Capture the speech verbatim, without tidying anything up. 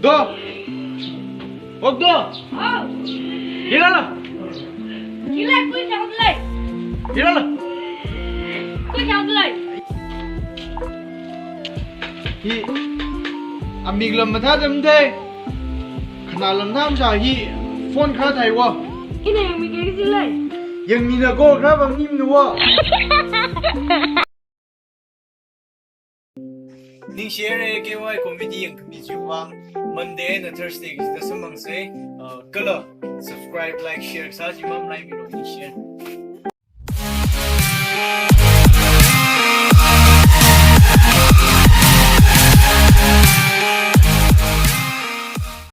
Do! Okdo! Au! Hirala! Hilai, kui chang lei! Hirala! Kui chang lei! Hi, amik lam mathāda mathei, khanā lam mathāmasa hi, phone kharā theiwo. Ina yangmi kei chilei. Yangmina ko kharā bang nimnuwo. Ningshire, K Y comedy yangkhami chiwuivang Monday na Thursday kachida samphangsa. Uh, kala subscribe, like, share sāchi mamalaimilo, ningshire.